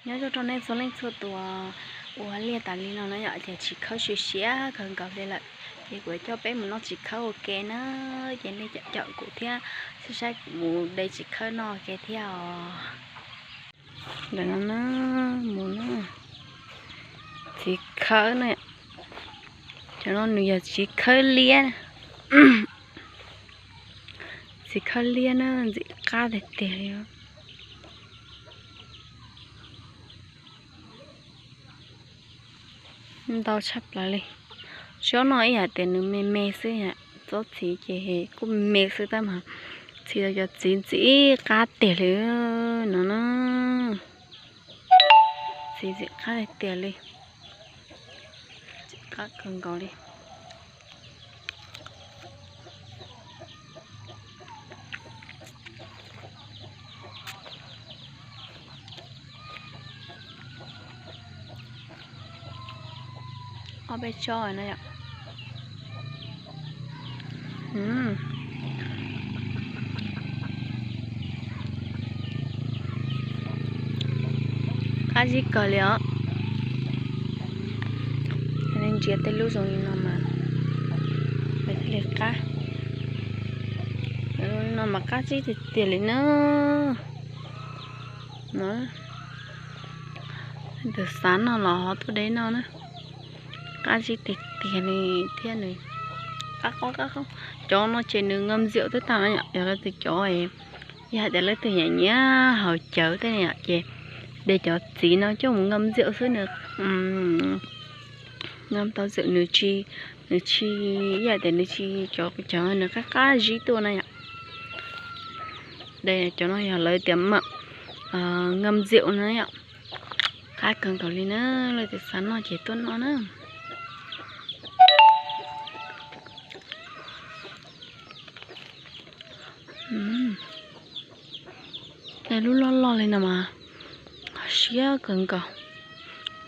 Nyob zoo rau nej txhua leej txhua tus uas liaj tas li no na yom, ces txiv khawb siav siav kawg nkaus li lawm, ces kuv coj peb mus noj txiv khawb ua ke na, ces nej caum kuv thiab, saib saib kuv mus de txiv khawb noj ua ke thiab os. Ntawm no na, mus na, txiv khawb na, cov no nws yog txiv khawb liab, txiv khawb liab na, ntxim qab tiag tiag li. Ntau tshaj plaws li. Tsob no ib yam tias nws me me xwb, tsob txiv ces kuj me me xwb tab mas txhia cov txiv ntxim qab tiag li no na. Txiv ntxim qab tiag tiag li, ntxim qab kawg nkaus li. Ob peb tsob no yom. Qab zib kawg li os. Ntsia tej lub zoo li no mas thiaj li qab. No mas qab zib tiag tiag li na. Leej twg xav noj los ho tuaj de noj na. Qab zib tiag tiag li thiab nws qab qab qab. Cov no ces nws nka ntxiaum twb tag, yog leej twg cov, yog hais tias leej twg nyiam nyiam haus cawv tej ces de cov txiv no coj mus nka ntxiaum xwb nws nka tau ntxiaum, nws tsis, nws tsis, yog tias nws tsis cov cawv nws qab qab zib tuaj na yom. De cov no yog lawv tias mam nka ntxiaum na yom. Qab kawg nkaus li na, leej twg xav noj ces tuaj noj na. Lub loj loj li no mas siab kawg nkaus.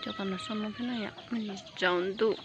Cov tom no xo no thiab no yom, tsaus ntuj.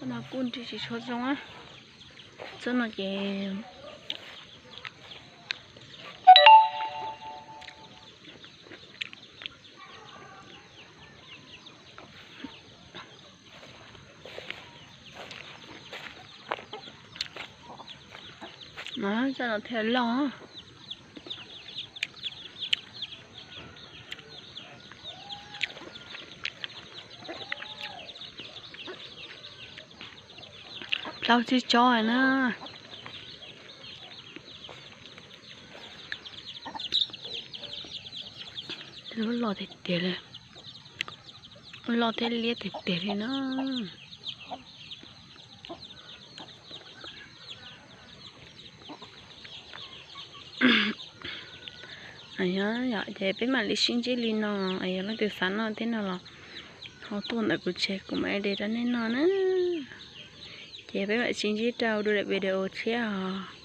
Tsob no kuj nrig tsis tshua zoo. Tsob no ces tsob no thiaj loj. Plaub tsib tsob na. Lub loj tiag tiag li, loj thiab liab tiag tiag li na. Yog ces peb mam li sib ntsib li no, yog leej twg xav noj thiab no los ho tuaj ntawm kuv tsev kuv mam de rau nej noj na. Ces peb mam sib ntsib rau dua daim video tshiab os.